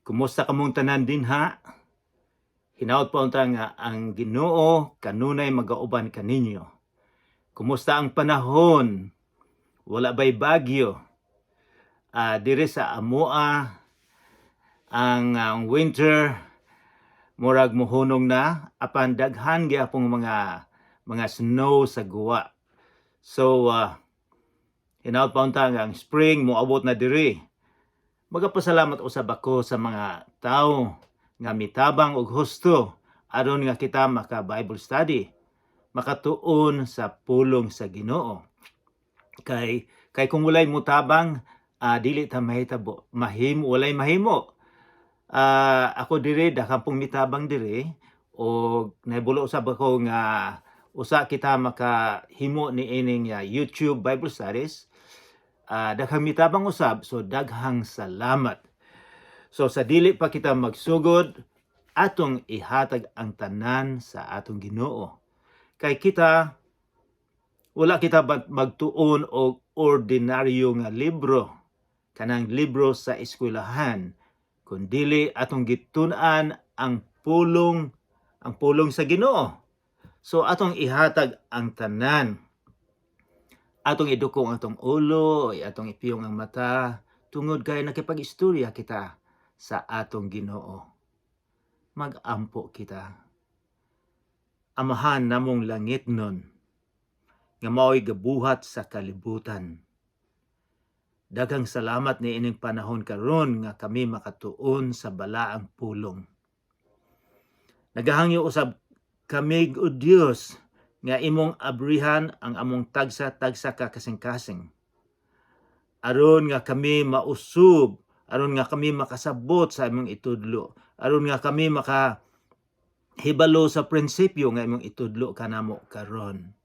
Kumusta kamong tanan dinha? Hinaot pa unta nga ang Ginoo kanunay magauban kaninyo. Kumusta ang panahon? Wala ba'y bagyo? Diri sa amoa ang winter murag muhunong na, apan daghan gyapong mga snow sa guwa. So hinaot pa unta nga ang spring moabot na diri. Magapasalamat usab ako sa mga tao nga mitabang og husto aron nga kita maka Bible study, makatuon sa pulong sa Ginoo. Kay kung walay mutabang, dili ta mahitabo, mahimo, walay mahimo. Ako diri, daghan pong mitabang diri og nahibulo usab ako nga usa kita makahimo ni ining YouTube Bible studies. Daghang mitabang usab, so daghang salamat. So sa dili pa kita magsugod, atong ihatag ang tanan sa atong Ginoo. Kay kita wala kita magtuon og ordinaryo nga libro, kanang libro sa eskwelahan, kundili atong gitun-an ang pulong sa Ginoo. So atong ihatag ang tanan. Atong iduko ang atong ulo, atong ipiyong ang mata, tungod kay nakipag-istorya kita sa atong Ginoo. Mag-ampo kita. Amahan namong langitnon, nga mao'y gabuhat sa kalibutan. Daghang salamat ni ining panahon karon nga kami makatuon sa balaang pulong. Nagahangyo usab kami, o Dios, nga imong abrihan ang among tagsa-tagsa ka kasing-kasing, aron nga kami mausub, aron nga kami makasabot sa imong itudlo, aron nga kami maka hibalo sa prinsipyo nga imong itudlo kanamo karon.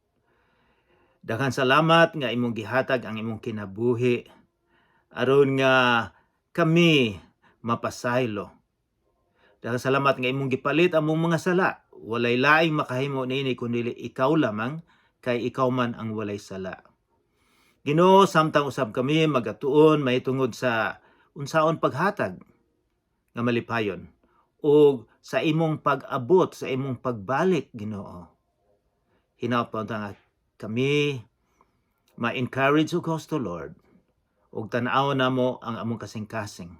Daghang salamat nga imong gihatag ang imong kinabuhi aron nga kami mapasaylo. Daghang salamat nga imong gipalit among mga sala. Walay laing makahimo niini kundi ikaw lamang, kay ikaw man ang walay sala. Ginoo, samtang usab kami magatuon mahitungod sa unsaon paghatag nga malipayon o sa imong pag-abot, sa imong pagbalik, Ginoo. Hinaot pa nga kami ma-encourage og husto, Lord, ug tan-awon namo ang among kasing-kasing.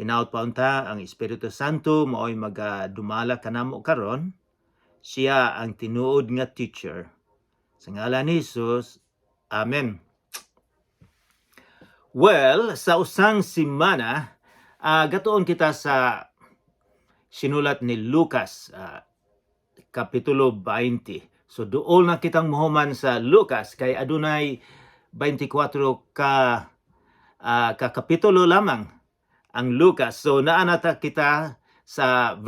Hinaot pa unta ang Espiritu Santo mao'y magadumala kanamo karon. Siya ang tinuod nga teacher. Sa ngalan ni Jesus, Amen. Well, sa usang simana, gatuon kita sa sinulat ni Lucas, Kapitulo 20. So duol na kitang muhuman sa Lucas kay adunay 24 ka kapitulo lamang ang Lucas. So naa na ta kita sa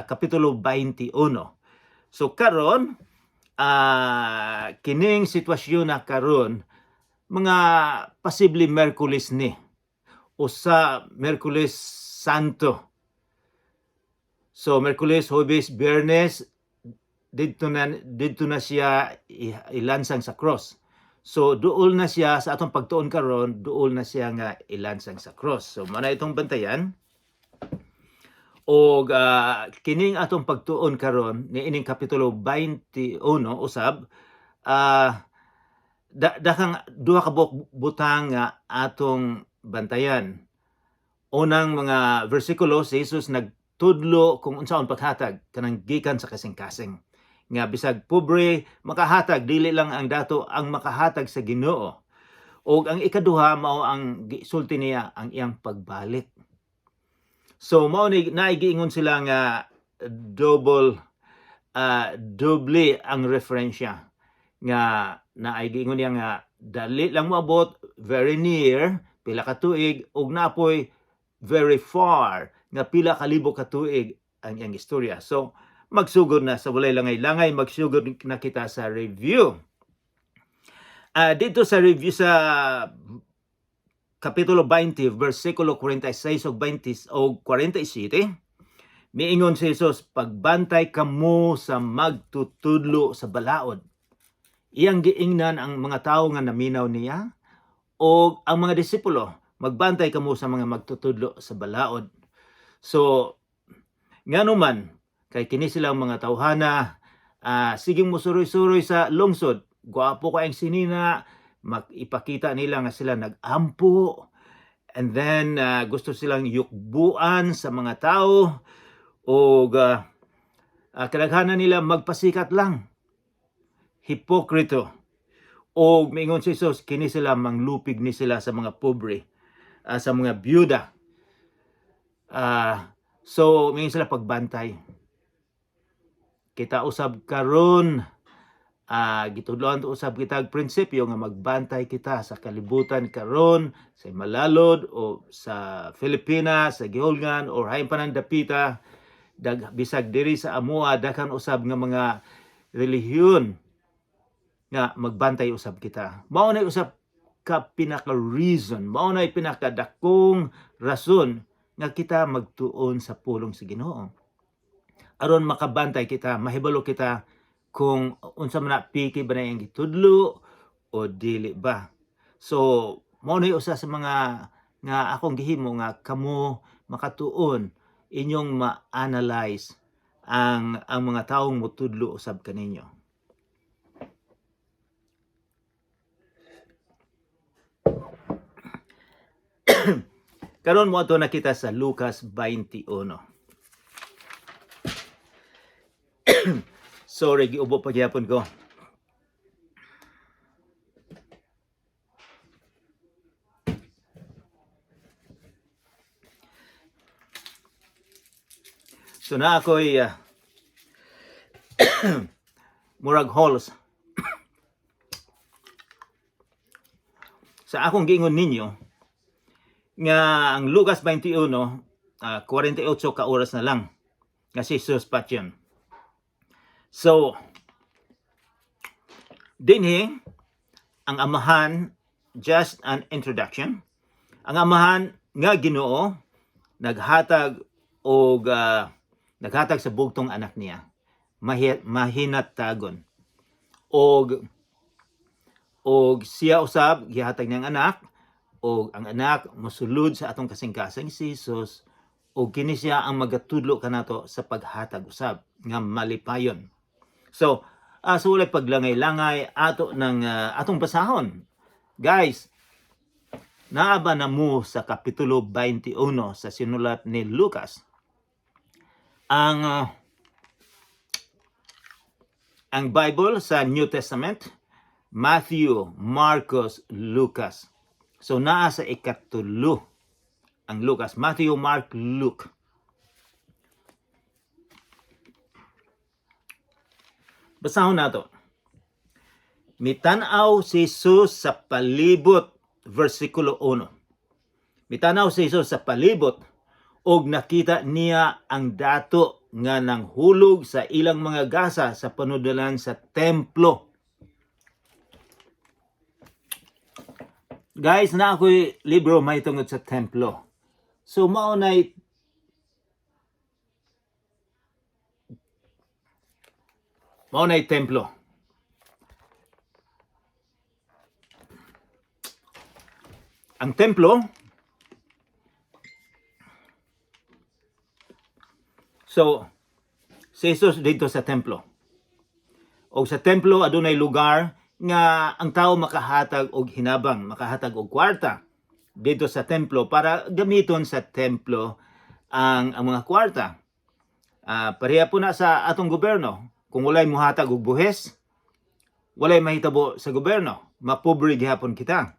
kapitulo 21. So karon, kining sitwasyon na karon mga posible Miyerkules ni o sa Miyerkules Santo. So Miyerkules, Huwebes, Biyernes, didto na siya ilansang sa cross. So duol na siya sa atong pagtuon karon, duol na siya nga ilansang sa cross. So mao na itong bantayan. Og kining atong pagtuon karon ni ining kapitulo 21 usab, daghang duha ka buok butang nga atong bantayan. Unang mga bersikulo, si Jesus nagtudlo kung unsaon paghatag kanang gikan sa kasing-kasing. Nga bisag pobre makahatag, dili lang ang dato ang makahatag sa Ginoo. Og ang ikaduha, mao ang gisulti niya ang iyang pagbalik. So mao ni naigiingon sila nga double doble ang referensya nga naay giingon niya nga dali lang moabot, very near, pila ka tuig, ug napoy very far nga pila ka libo ka tuig ang iyang istorya. So magsugod na sa walay langay-langay, magsugod na kita sa review. Dito sa review sa Kapitulo 20, versikulo 46 ug 20 o 47, miingon si Jesus, "Pagbantay kamo sa magtutudlo sa balaod." Iyang giingnan ang mga tawo nga naminaw niya o ang mga disipulo. Magbantay kamo sa mga magtutudlo sa balaod. So, ngano man, kay kini silang mga tawhana, sige mo suroy-suroy sa lungsod, gwapo kay ang sinina, ipakita nila nga sila nag-ampo, and then gusto silang yukbuan sa mga tao, o kadaghanan nila magpasikat lang. Hipokrito. O mingon si Jesus, kini sila manglupig ni sila sa mga pobre, sa mga byuda. So, mingon sila pagbantay. Kita usab karon, gitudloan to usab kita og prinsipyo nga magbantay kita sa kalibutan karon, sa Malalod o sa Pilipinas, sa Gihulngan or hain pa ng dapita, bisag diri sa amoa, daghan usab nga mga relihiyon nga magbantay usab kita. Mao na usab ka pinaka reason, mao na pinakadakong rason nga kita magtuon sa pulong sa Ginoo. Aron makabantay kita, mahibalo kita kung unsa man na, piki ba na iyang gitudlo o dili ba. So, mao na usa sa mga nga akong gihimo nga kamo makatuon, inyong ma-analyze ang mga taong motudlo usab kaninyo. Karon mo na kita sa Lucas 21. Sorry, giubo pa gyapon ko. So na ako'y murag halls. Sa akong giingon ninyo nga ang Lucas 21, 48 ka oras na lang nga si Jesus patyon. So dinhi ang Amahan, just an introduction. Ang Amahan nga Ginoo naghatag og naghatag sa bugtong anak niya mahinatagon og siya usab gihatag niyang anak, og ang anak mosulod sa atong kasing-kasing, si Jesus, og kini siya ang magatudlo kanato sa paghatag usab nga malipayon. So, so walay paglangay-langay, ato ng atong basahon. Guys, naa ba na mo sa Kapitulo 21 sa sinulat ni Lucas? Ang Bible sa New Testament, Matthew, Marcos, Lucas. So naa sa ikatulo ang Lucas. Matthew, Mark, Luke. Basahon nato. Mitanaw si Jesus sa palibot, versikulo 1. Mitanaw si Jesus sa palibot og nakita niya ang dato nga nanghulog sa ilang mga gasa sa panudalan sa templo. Guys, na ako'y libro may tungod sa templo. So mao na'y templo. Ang templo, so si Jesus dito sa templo. O sa templo adunay lugar nga ang tao makahatag og hinabang, makahatag og kwarta dito sa templo para gamiton sa templo ang mga kwarta. Pareha po na sa atong gobyerno. Kung walay muhatag og buhis, walay mahitabo sa gobyerno. Mapobre gihapon kita.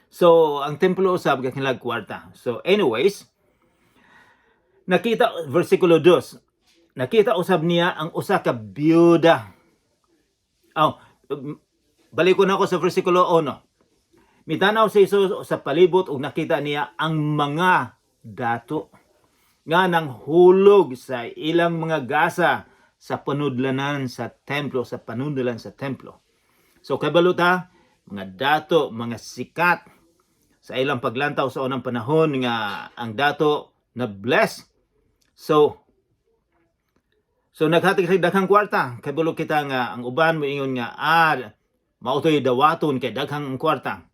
So, ang templo usab gakinlag kwarta. So, anyways, nakita, versikulo 2, nakita usab niya ang usa ka byuda. Oh, balik ko na ako sa versikulo 1. Mitanaw si Jesus sa palibot ug nakita niya ang mga dato nga nanghulog sa ilang mga gasa sa panudlanan sa templo, sa panudlan sa templo. So kabalo ta, mga dato, mga sikat sa ilang paglantaw sa unang panahon nga ang dato na bless. So naghatag sa daghang kwarta. Kabalo kita nga ang uban moingon nga mao toy dawaton kay daghang ang kwarta.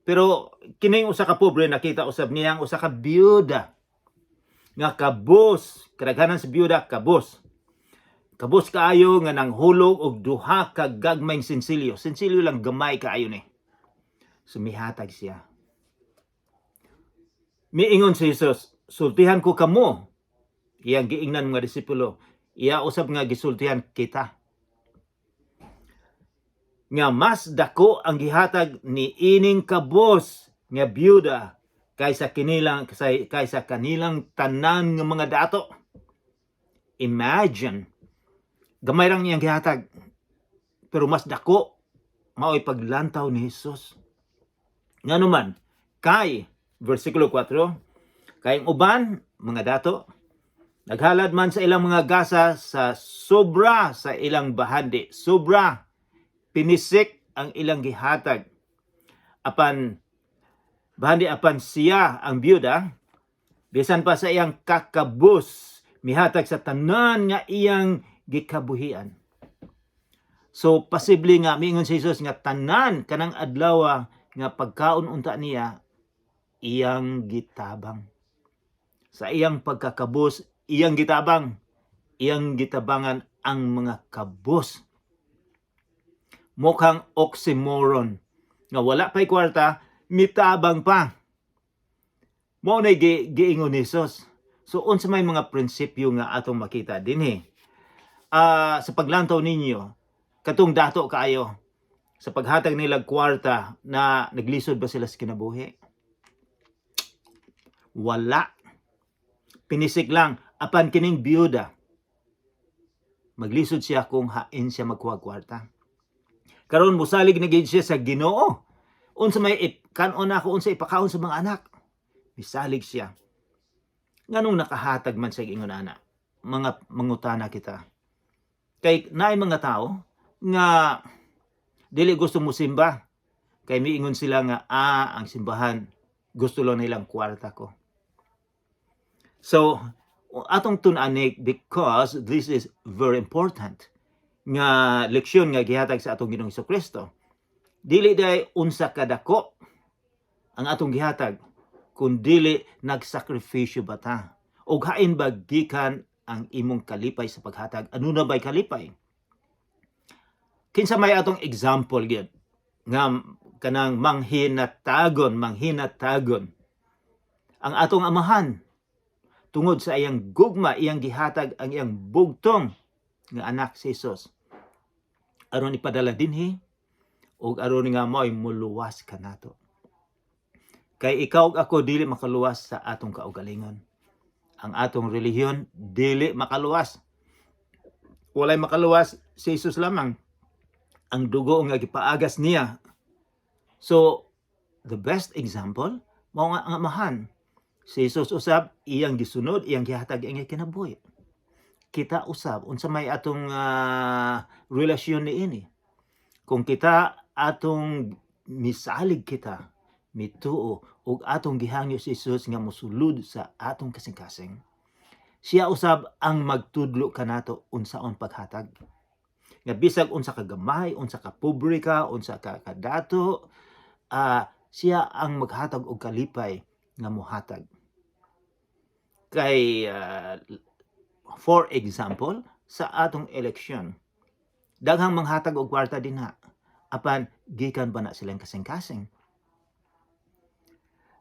Pero kining usa ka pobre, nakita usab niya ang usa ka byuda nga kabos, kadaghanan sa byuda kabos. Kabos kaayo nga nanghulog og duha ka gagmayng sinsilyo. Sinsilyo lang, gamay kaayo ni. So mihatag siya. Miingon si Jesus, "Sultihan ko kamo." Iyang giingnan mga disipulo. Iya usab nga gisultihan kita. Nga mas dako ang gihatag ni ining kabos nga byuda kaysa kanilang tanan nga mga dato. Imagine, gamay lang iyang gihatag pero mas dako. Mao'y paglantaw ni Jesus. Ngano man? Kay versikulo 4, kay ang uban mga dato naghalad man sa ilang mga gasa sa sobra sa ilang bahandi, sobra, pinisik ang ilang gihatag apan bahandi, apan siya, ang byuda, bisan pa sa iyang kakabos, mihatag sa tanan nga iyang gikabuhian. So posible nga miingon si Jesus nga tanan kanang adlaw nga pagkaon unta niya, iyang gitabang. Sa iyang pagkakabos, iyang gitabang. Iyang gitabangan ang mga kabos. Mukhang oxymoron nga wala pa'y kwarta, mitabang pa. Mao na giingon ni Jesus. So unsa may mga prinsipyo nga atong makita dinhi? Sa paglantaw ninyo, katong dato kaayo, sa paghatag nila kwarta, na naglisod ba sila sa kinabuhi? Wala. Pinisik lang. Apan kining byuda, maglisod siya kung hain siya magkuha kwarta. Karon musalig na gid siya sa Ginoo. Unsa may kanon ako, unsa ipakaon sa mga anak. Misalig siya. Nganong nakahatag man sa ingon ana? Mga mangutana kita. Kay naay mga tao nga dili gusto mo simba. Kay miingon sila nga ang simbahan gusto lang nilang kwarta ko. So atong tun-anik because this is very important nga leksyon nga gihatag sa atong Ginoong Kristo. Dili day unsa kadako ang atong gihatag, kun dili nagsakripisyo ba ta? Og hain ba gikan ang imong kalipay sa paghatag? Ano na ba'y kalipay? Kinsa may atong example gyud nga kanang manghinatagon, manghinatagon? Ang atong Amahan, tungod sa iyang gugma, iyang gihatag ang iyang bugtong nga anak, si Jesus, aron ipadala dinhi ug aron nga mo'y muluwas kanato. Kay ikaw ug ako dili makaluwas sa atong kaugalingon. Ang atong relihiyon dili makaluwas. Walay makaluwas, si Jesus lamang. Ang dugo nga gipaagas niya. So, the best example mao nga ang Amahan. Si Jesus usab iyang gisunod, iyang gihatag ang iyang kinabuhi. Kita usab, unsa may atong relasyon niini? Kung kita atong misalig kita, mituo ug atong gihangyo si Jesus nga mosulod sa atong kasing-kasing, siya usab ang magtudlo kanato unsaon paghatag. Nga bisag unsa ka gamay, unsa ka pobre ka, unsa ka kadato, siya ang maghatag og kalipay nga mohatag. Kay for example, sa atong eleksyon, daghang manghatag og kwarta dinha. Apan gikan ba na silang kasing-kasing?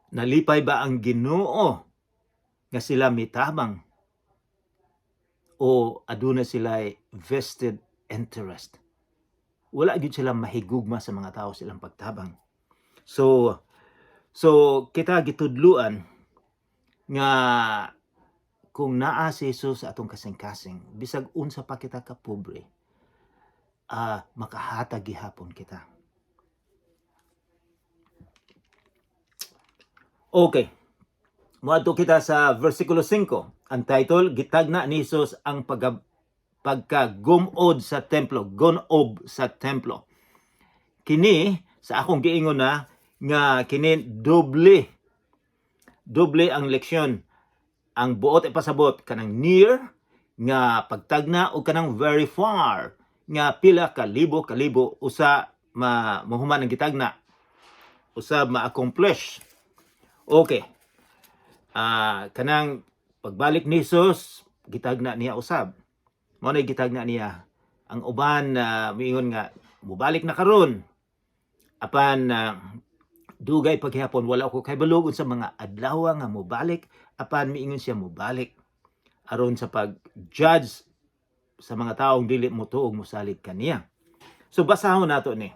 Nalipay ba ang Ginoo nga sila mitabang o aduna sila vested interest? Wala gyud sila mahigugma sa mga tao silang pagtabang. So kita gitudluan nga kung naa si Jesus sa atong kasing-kasing, bisag unsa pa kita ka pobre, makahatag gihapon kita. Okay. Moadto kita sa versikulo 5. Ang title, Gitagna ni Jesus ang pagkagumod sa templo, gunob sa templo. Kini sa akong giingon na nga kini doble. Doble ang leksyon. Ang buot ipasabot, kanang near nga pagtagna o kanang very far nga pila ka libo kalibo usa ma mohuman ang gitagna. usab ma-accomplish. Okay. Kanang pagbalik ni Jesus, gitagna niya usab. Mao na gitagna niya. Ang uban miingon nga mubalik na karon. Apan dugay paghihapon, wala ko kahibalo sa mga adlaw nga mobalik, apan miingon siya mobalik aron sa pag-judge sa mga taong dili mo tuog mosalig kaniya. So basahon nato ni.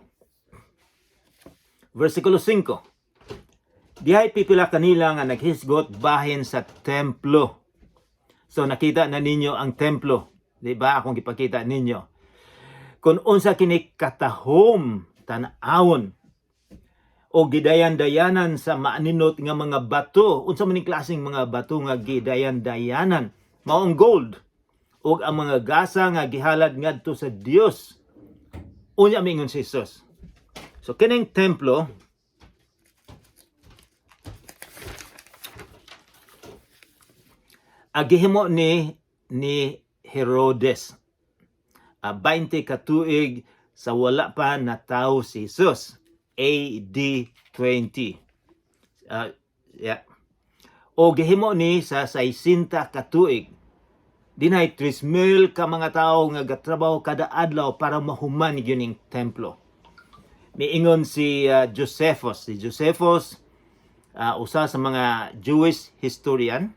Versikulo 5. Dihay pipila kanila nga naghisgot bahin sa templo. So nakita na ninyo ang templo, di ba? Akong gipakita ninyo. Kung unsa kini katahom tan-awon o gidayan-dayanan sa maaninot nga mga bato. Unsa man ning klaseng mga bato nga gidayan-dayanan? Maong gold ug ang mga gasa nga gihalad ngadto sa Dios. Unya mingon si Jesus. So kining templo agihimo ni Herodes. 20 katuig sa wala pa natawo si Jesus. AD 20. Yeah. O gihimo ni sa 60 katuig. Dinay 3,000 ka mga tawo nga gatrabaho kada adlaw para mahuman gyud ning templo. Miingon si Josephus. Si Josephus, usa sa mga Jewish historian,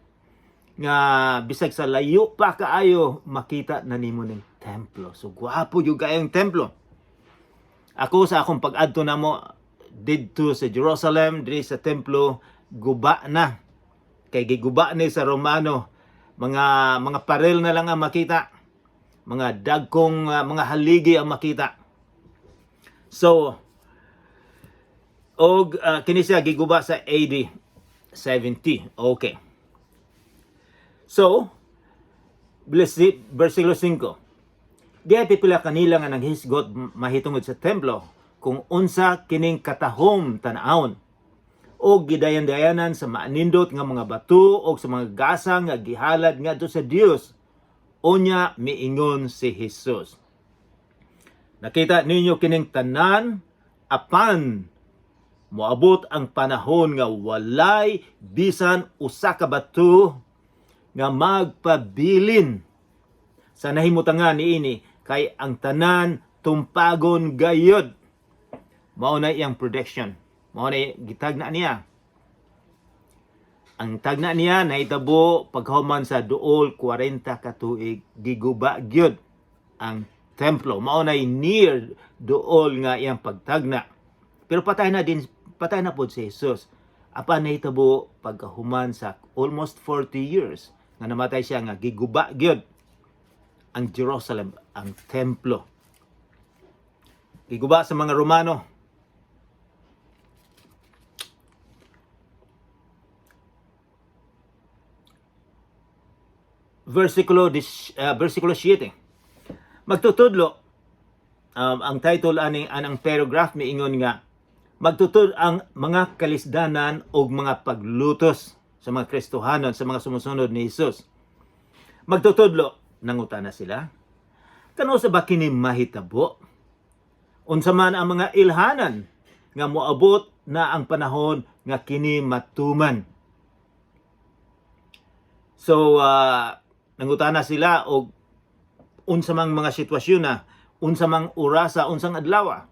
nga bisag sa layo pa kaayo makita na nimo ning templo. So gwapo gyud kaayong templo. Ako sa akong pag-adto namo didto sa Jerusalem, diri sa templo, guba na. Kay giguba ni sa Romano. Mga parel na lang ang makita. Mga dagkong mga haligi ang makita. So og kini siya giguba sa AD 70. Okay. So, versikulo 5. Diya pipila kanila nga nanghisgot mahitungod sa templo kung unsa kining katahom tan-awon o gidayan-dayanan sa maanindot nga mga bato o sa mga gasa nga gihalad ngadto sa Dios. Unya miingon si Jesus: "Nakita ninyo kining tanan, apan moabot ang panahon nga walay bisan usa ka bato nga magpabilin sa nahimutangan niini, kay ang tanan tumpagon gayod." Mao na iyang prediction. Mao na gitagna niya. Ang tagna niya nahitabo paghuman sa duol 40 ka tuig, giguba gyud ang templo. Mao na near duol nga iyang pagtagna. Pero patay na din, patay na pod si Jesus. Apan nahitabo pagkahuman sa almost 40 years nga namatay siya nga giguba gyud ang Jerusalem, ang templo. Giguba sa mga Romano. Versikulo 7. Magtutudlo, ang title ani anang paragraph miingon nga magtutud ang mga kalisdanan og mga paglutos sa mga Kristohanon, sa mga sumusunod ni Jesus. Magtutudlo, nangutana sila, "Kanus-a ba kini mahitabo? Unsa man ang mga ilhanan nga moabot na ang panahon nga kini matuman?" So, nangutana sila og unsa mang mga sitwasyon na, unsa mang orasa, unsang adlaw.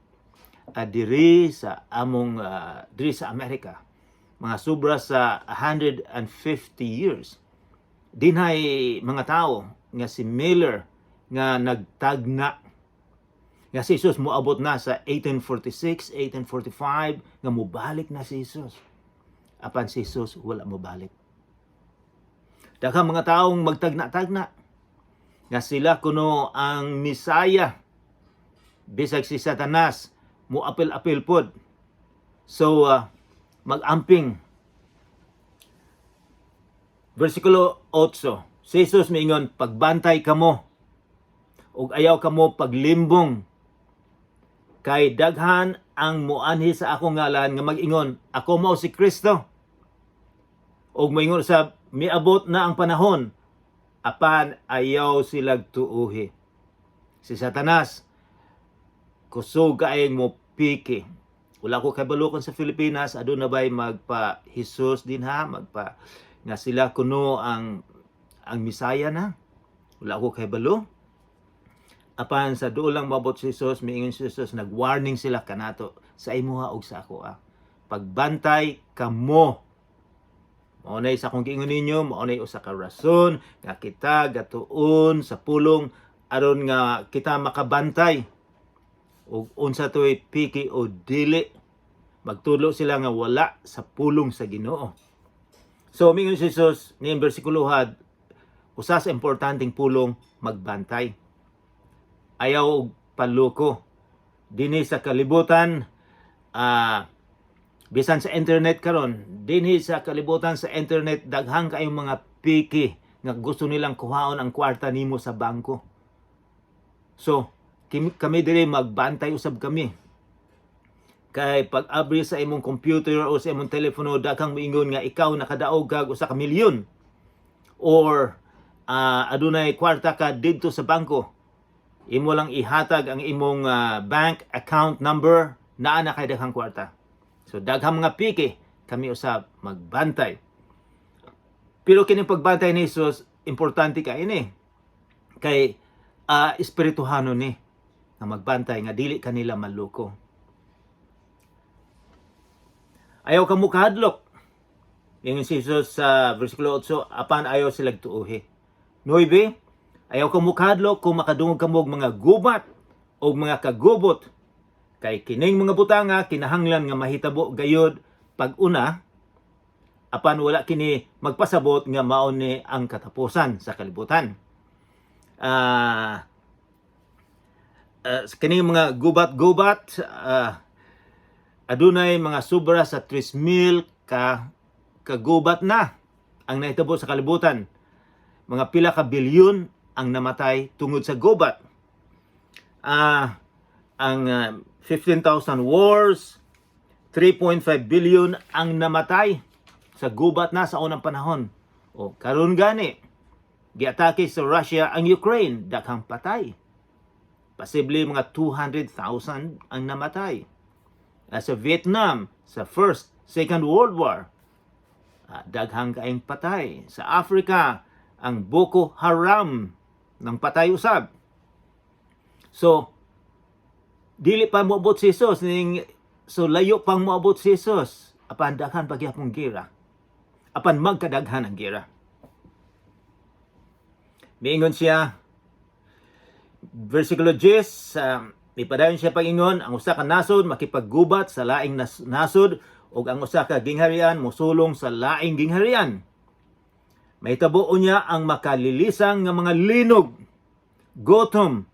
Diri sa Amerika, mga sobra sa 150 years, dinhay mga tao nga si Miller nga nagtagna nga si Jesus moabot na sa 1846, 1845 nga mobalik na si Jesus. Apan si Jesus wala mobalik. Daghang mga taong magtagna-tagna nga sila kuno ang Misaya. Bisag si Satanas mo apil-apil pod. So mag-amping. Versikulo 8. Si Jesus miingon, "Pagbantay kamo ug ayaw kamo paglimbong, kay daghan ang muanhi sa akong ngalan nga mag-ingon, 'Ako mao si Kristo,' ug moingon sa 'Miabot na ang panahon,' apan ayaw silag tuuhi." Si Satanas kusog kaayong mo piki. Wala ko kabalo kung sa Pilipinas aduna bay magpa Jesus dinha, magpa nga sila kuno ang Misaya na. Wala ko kabalo. Apan sa duol lang moabot si Jesus, miingon si Jesus, nag-warning sila kanato sa imuha og sa ako ah. Pagbantay kamo. Mao nay sa akong giingon ninyo, mao nay usa ka rason nga kita gatuon sa pulong aron nga kita makabantay og unsa to'y piki o dili. Magtulo sila nga wala sa pulong sa Ginoo. So mingon si Jesus ni bersikulo had, usa sa importanteng pulong, magbantay. Ayaw og paloko. Dinhi sa kalibutan, bisan sa internet karon, dinhi sa kalibutan sa internet, daghang kayong mga piki nga gusto nilang kuhaon ang kwarta nimo sa bangko. So, kami diri magbantay usab kami. Kay pag abri sa imong computer o sa imong telepono, daghang moingon nga ikaw nakadaog kag 1 ka milyon or adunay kwarta ka didto sa bangko. Imo lang ihatag ang imong bank account number, naa na kay daghang kwarta. So daghang mga piki, kami usab magbantay. Pero kining pagbantay ni Jesus, importante kay ini. Kay espirituhanon ni nga magbantay nga dili kanila maloko. Ayaw ka mukahadlok. Ingon si Jesus sa versikulo 8, apan ayaw sila tuuhi. 9, ayaw ka mukahadlok kung makadungog kamo og mga gubat o mga kagubot. Kay kining mga butanga kinahanglan nga mahitabo gayod pag-una, apan wala kini magpasabot nga mao ni ang katapusan sa kalibutan. Kining mga gubat-gubat, adunay mga sobra sa 3,000 ka kagubat na ang nahitabo sa kalibutan. Mga pila ka bilyon ang namatay tungod sa gubat. Ang 15,000 wars, 3.5 billion ang namatay sa gubat na sa unang panahon. O karon gani, giatake sa Russia ang Ukraine, daghang patay. Posible mga 200,000 ang namatay. Sa Vietnam, sa First, Second World War, daghang kaayong patay. Sa Africa, ang Boko Haram nang patay usab. So, dili pa moabot si Jesus ning, so layo pang moabot si Jesus, apan daghan pa gyapon gira. Apan magkadaghan ang gira. Miingon siya versikulo 10, mipadayon siya pag-ingon, ang usa ka nasod makipaggubat sa laing nasod ug ang usa ka gingharian mosulong sa laing gingharian. Mahitabo unya ang makalilisang nga mga linog, gutom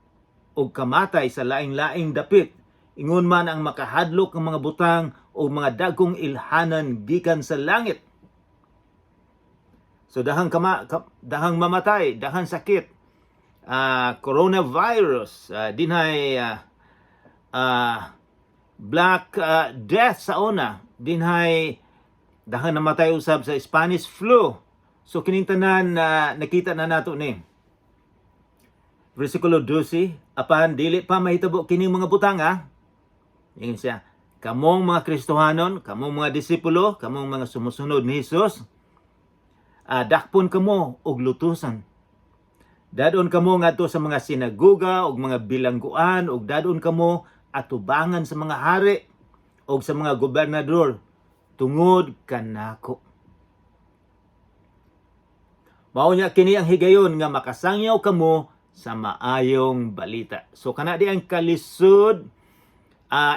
ug kamatay sa laing-laing dapit. Ingon man ang makahadlok ng mga butang o mga dagkong ilhanan gikan sa langit. So dahang mamatay, dahang sakit. Coronavirus, dinhay Black Death sa una, dinhay dahang namatay usab sa Spanish flu. So kining tanan na nakita na nato ni. Versikulo 12, apan dili pa mahitabo kining mga butang ah. Ingon siya, kamong mga Kristohanon, kamong mga disipulo, kamong mga sumusunod ni Jesus, dakpon kamo og lutusan. Dadon kamo ngadto sa mga sinagoga ug mga bilangguan ug dadon kamo atubangan sa mga hari ug sa mga gobernador tungod kanako. Mao nya kini ang higayon nga makasangyaw kamo sa maayong balita. So kana di ang kalisod,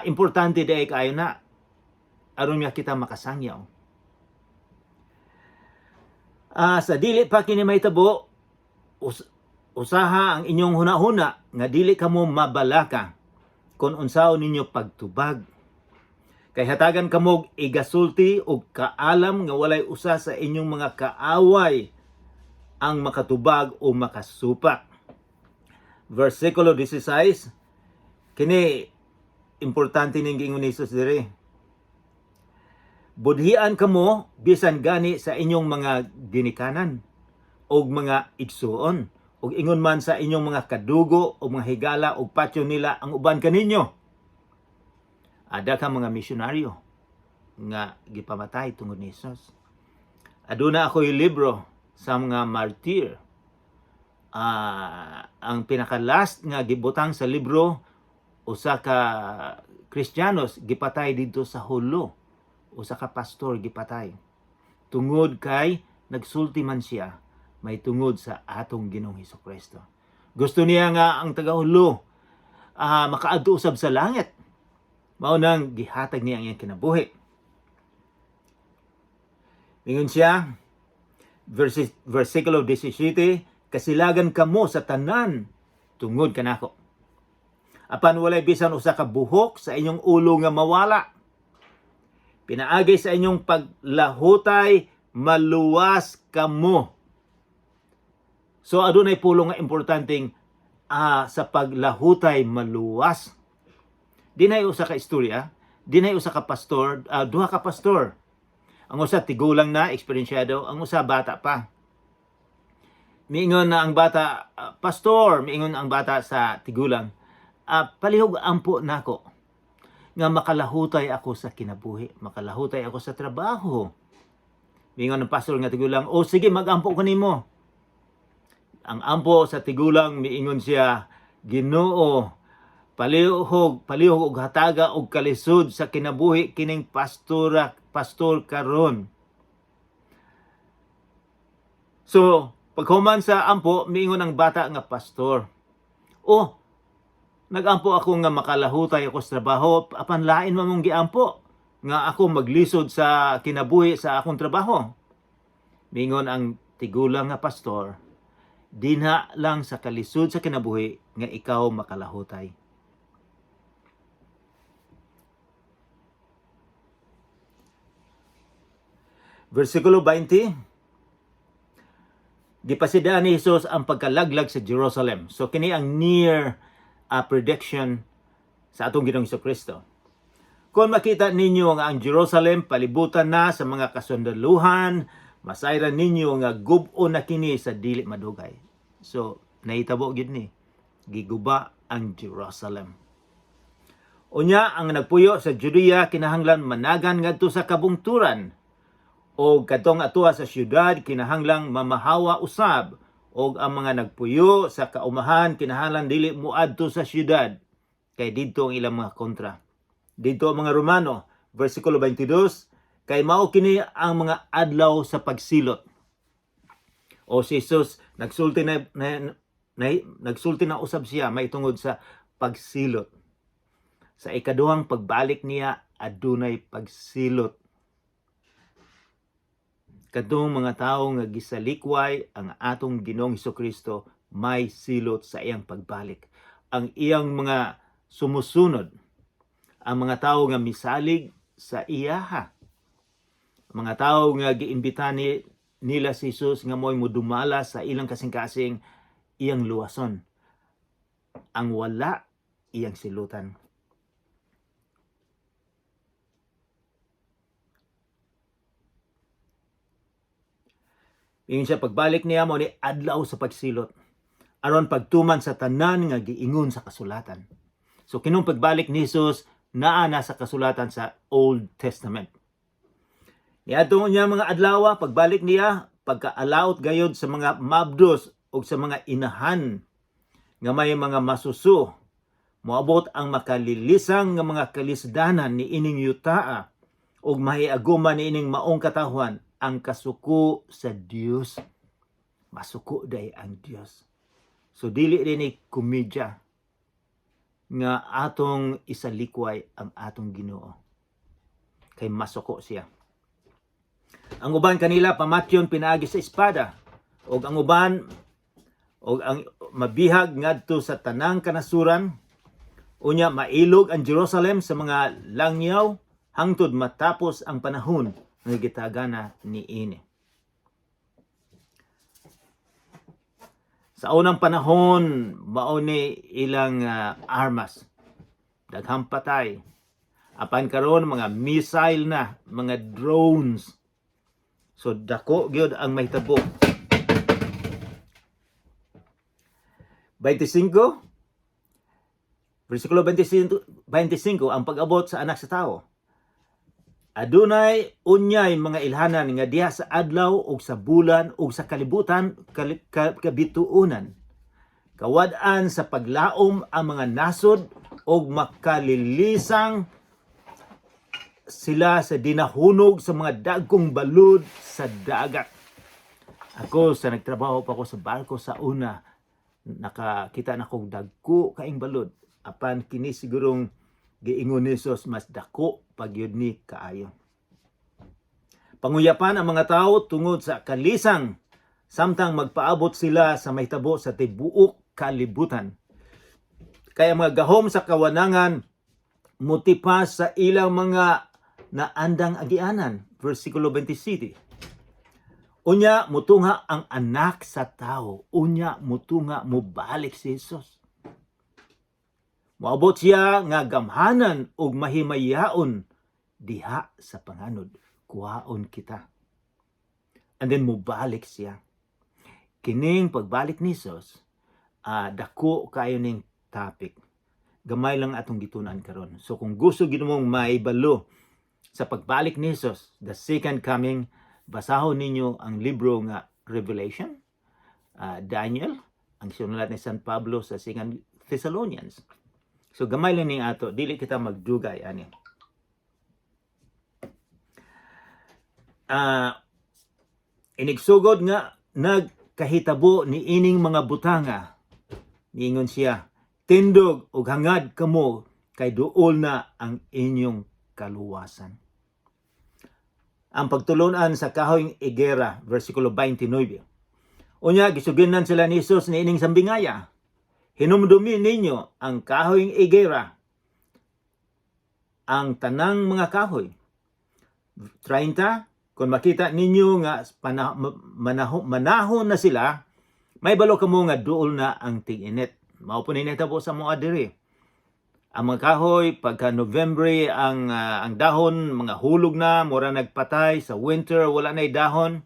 importante di kaayo na aron nga kita makasangyaw. Sa dili pa kini mahitabo, usaha ang inyong hunahuna nga dili kamo mabalaka kung unsaon ninyo pagtubag. Kay hatagan kamo og igasulti og kaalam nga walay usa sa inyong mga kaaway ang makatubag o makasupak. Versikulo 16, kini importante ning giingon ni Jesus diri. Budhian kamo bisan gani sa inyong mga ginikanan og mga igsuon ug ingon man sa inyong mga kadugo o mga higala ug patyo nila ang uban kaninyo. Daghang mga misyonaryo nga gipamatay tungod ni Jesus. Aduna ako'y libro sa mga martyr. Ang pinaka-last nga gibutang sa libro, usa ka Kristiyanos gipatay didto sa Jolo. Usa ka pastor gipatay. Tungod kay nagsulti man siya may tungod sa atong Ginoong Kristo. Gusto niya nga ang taga-Jolo makaadto usab sa langit. Mao nang gihatag niya ang iyang kinabuhi. Mingon siya, versikulo 17, "Kasilagan kamo sa tanan tungod kanako. Apan walay bisan usa ka buhok sa inyong ulo nga mawala. Pinaagi sa inyong paglahutay, maluwas kamo." So adunay pulong nga importanteng sa paglahutay maluwas. Dinay usa ka istorya, dinay usa ka pastor, duha ka pastor. Ang usa tigulang na, eksperyensyado, ang usa bata pa. Miingon na ang bata, "Pastor," miingon ang bata sa tigulang, "Palihog ampo nako nga makalahutay ako sa kinabuhi, makalahutay ako sa trabaho." Miingon ang pastor nga tigulang, "O sige, magampo ko nimo." Ang ampo sa tigulang, miingon siya, "Ginoo, palihog og hataga og kalisod sa kinabuhi kining pastor karon." So, paghuman sa ampo, miingon ang bata nga pastor, "Oh, nagampo ako nga makalahutay ako sa trabaho, apan lain man mong giampo nga ako maglisod sa kinabuhi sa akong trabaho." Mingon ang tigulang nga pastor, "Dinha lang sa kalisod sa kinabuhi nga ikaw makalahutay." Versikulo 20, gipasidaan ni Jesus ang pagkalaglag sa Jerusalem. So kini ang near prediction sa atong Ginoong Kristo. "Kung makita ninyo nga ang Jerusalem palibutan na sa mga kasundaluhan, masayran ninyo nga gub-on na kini sa dili madugay." So, nahitabo gyud ni. Giguba ang Jerusalem. "Unya, ang nagpuyo sa Judea kinahanglan managan ngadto sa kabungturan, o kadtong atua sa syudad kinahanglang mamahawa usab, og ang mga nagpuyo sa kaumahan kinahanglan dili moadto sa syudad kay didto ang ilang mga kontra. Didto ang mga Romano." Versikulo 22, "Kay mao kini ang mga adlaw sa pagsilot." O si Jesus nagsulti na usab siya may tungod sa pagsilot. Sa ikaduhang pagbalik niya, adunay pagsilot. Kadtong mga tawo nga gisalikway ang atong Ginoong Kristo may silot sa iyang pagbalik. Ang iyang mga sumusunod, ang mga tawo nga misalig sa iyaha, mga tawo nga giimbita nila si Jesus nga mo'y mudumala sa ilang kasing-kasing, iyang luwason. Ang wala, iyang silutan. Ingon siya, pagbalik niya mo ni adlaw sa pagsilot aron pagtuman sa tanan nga giingon sa kasulatan. So kinong pagbalik ni Jesus naa na sa kasulatan sa Old Testament. Niadto niya mga adlaw, pagbalik niya, pagkaalaot gayod sa mga mabdos o sa mga inahan nga may mga masuso, moabot ang makalilisang nga mga kalisdanan ni ining yutaa ug mahiagoma ni ining maong katawhan ang kasuko sa Dios. Masuko day ang Dios. So dili din ni komedya nga atong isalikway ang atong Ginoo. Kay masuko siya. "Ang uban kanila pamatyon pinaagi sa espada, ug ang uban og ang mabihag ngadto sa tanang kanasuran. Unya mailog ang Jerusalem sa mga langyaw hangtod matapos ang panahon nga gitagana niini." Sa unang panahon, mao ni ilang armas. Daghang patay. Apan karon mga missile na, mga drones. So dako gyud ang mahitabo. 25. Versikulo 25, 25, ang pag-abot sa Anak sa Tao. Adunay unyay mga ilhanan nga diha sa adlaw ug sa bulan ug sa kalibutan kabituonan. Kawad-an sa paglaom ang mga nasod ug makalilisang sila sa dinahunog sa mga dagkong balud sa dagat. Ako, sa nagtrabaho pa ako sa barko sa una, nakakita na kog dagko kaing balod. Apan kini sigurong giingon ni Jesus, mas dako pa gyud ni kaayo. Panguyapan ang mga tao tungod sa kalisang samtang magpaabot sila sa mahitabo sa tibuok kalibutan. Kaya mga gahom sa kawanangan mutipas sa ilang mga naandang agianan. Versikulo 27. Unya mutungha ang Anak sa Tao. Unya mutungha, mubalik si Jesus. Moabot siya nga gamhanan ug mahimayaon diha sa panganod. Kuhaon kita. And then mubalik siya. Kining pagbalik ni Jesus, dako kayo ning topic. Gamay lang atong gitunan karon. So kung gusto gyud mong maibalo sa pagbalik ni Jesus, the second coming, basahon ninyo ang libro nga Revelation, Daniel, ang sinulat ni San Pablo sa Second Thessalonians. So gamay lang ning ato, dili kita magdugay ani. Inigsugod nga nagkahitabo ni ining mga butanga. Niingon siya, "Tindog ug hangad kamo kay duol na ang inyong kaluwasan." Ang pagtulunan sa kahoy igera, versikulo 29. Unya, gisuginan sila ni Jesus ni ining sambingaya. "Hinumdumi ninyo ang kahoy igera, ang tanang mga kahoy." 30, kung makita ninyo nga manahon na sila, mahibalo kamo nga duol na ang ting-init. Mao po ni nahitabo sa mga diri. Ang mga kahoy, pagka November, ang dahon, mga hulog na, mura nagpatay. Sa winter, wala na dahon.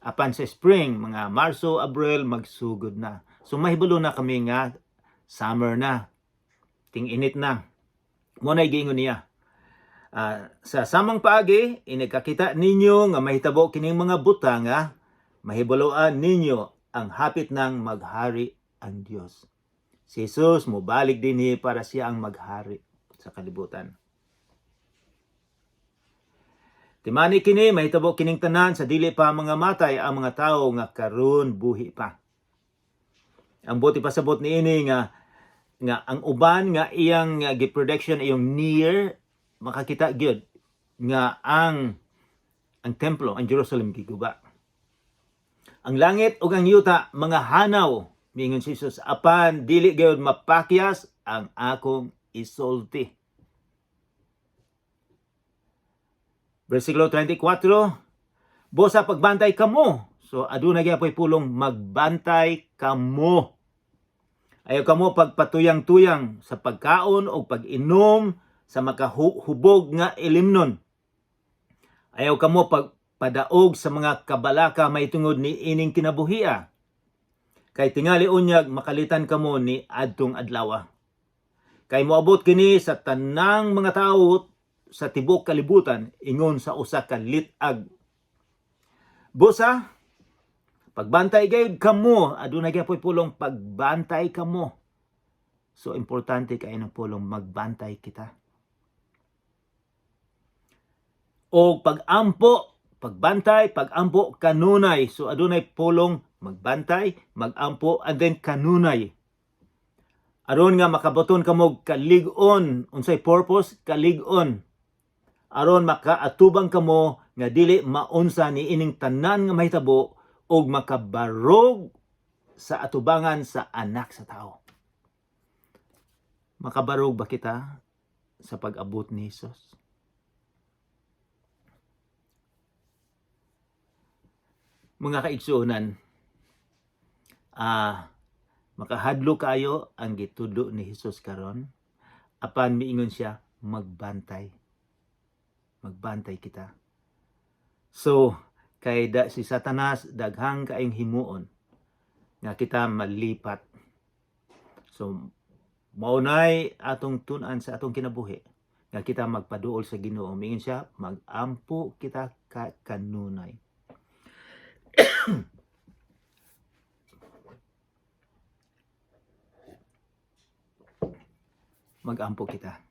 Apan sa spring, mga Marso, Abril, magsugod na. So mahibalo na kami nga summer na. Ting-init na. Mao na giingon niya. Sa samang paagi, inikakita ninyo nga mahitabo kining mga butanga, mahibaloan ninyo ang hapit nang maghari ang Dios. Si Jesus mobalik dinhi para siya ang maghari sa kalibutan. Timani kini, mahitabo kining tanan sa dili pa mga matay ang mga tawo nga karon buhi pa. Ang buot ipasabot niini nga ang uban nga iyang gi-prediction, iyong near makakita gyud nga ang templo, ang Jerusalem, giguba. Ang langit ug ang yuta mga hanaw, miingon si Jesus, apan dili gyud mapakyas ang akong isulti. Versikulo 34, Busa pagbantay kamo. So aduna gyapoy pulong magbantay kamo. Ayaw kamo pagpatuyang-tuyang sa pagkaon o pag-inom sa makahubog nga ilimnon. Ayaw kamo pagpadaog sa mga kabalaka mahitungod ni ining kinabuhia. Kay tingali unyag makalitan kamo ni adtong adlawa. Kay moabot kini sa tanang mga tawo sa tibok kalibutan ingon sa usa ka lit-ag. Busa pagbantay gayud kamo, aduna gyapoy pulong pagbantay kamo. So importante kay ng pulong magbantay kita. O pagampo, pagbantay, pagampo kanunay. So adunay pulong magbantay, magampo, and then kanunay. Aron nga makabaton kamo kalig-on, unsay purpose? Kalig-on. Aron makaatubang kamo nga dili maunsa ni ining tanan nga mahitabo ug makabarog sa atubangan sa Anak sa Tao. Makabarog ba kita sa pag-abot ni Jesus? Mga kaigsuonan, makahadlo kayo ang gitudlo ni Jesus karon, apan miingon siya magbantay. Magbantay kita. So, kay da, si Satanas daghang kaayong himuon nga kita malipat. So, Maunay atong tun-an sa atong kinabuhi nga kita magpaduol sa Ginoo. Miingon siya, magampo kita ka kanunay. Magampo kita.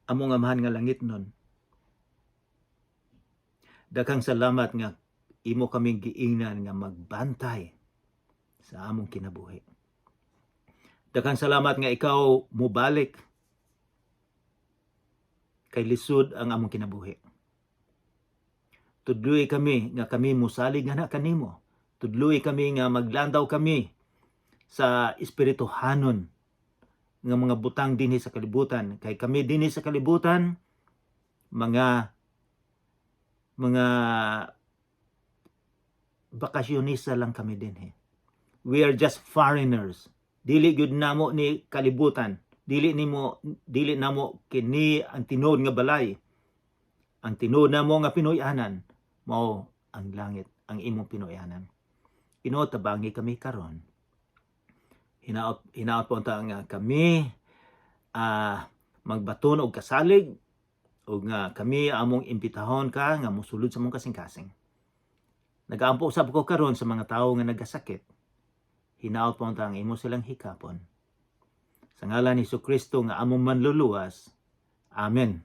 Among Amahan nga langitnon, daghang salamat nga imo kaming giingnan nga magbantay sa among kinabuhi. Daghang salamat nga ikaw mubalik kay lisod ang among kinabuhi. Tudloi kami nga kami musalig nga na kanimo. Tudloi kami nga maglandaw kami sa espirituhanon nga mga butang dinhi sa kalibutan, kay kami dinhi sa kalibutan mga bakasyonista lang kami dinhi. We are just foreigners. Dili gyud namo ni kalibutan. Dili nimo, dili namo kini ang tinuod nga balay. Ang tinuod namo nga Pinoy-anan mao ang langit, ang imong Pinoy-anan. Ginoo, tabangi kami karon. Hinaot, hinaot po nga kami magbaton og kasalig ug nga kami among imbitahon ka nga mosulod sa among kasing-kasing. Nagaampo usab ko karon sa mga tawo nga nagasakit. Hinaot po ang imo silang hikapon. Sa ngalan ni Kristo nga among manluluwas. Amen.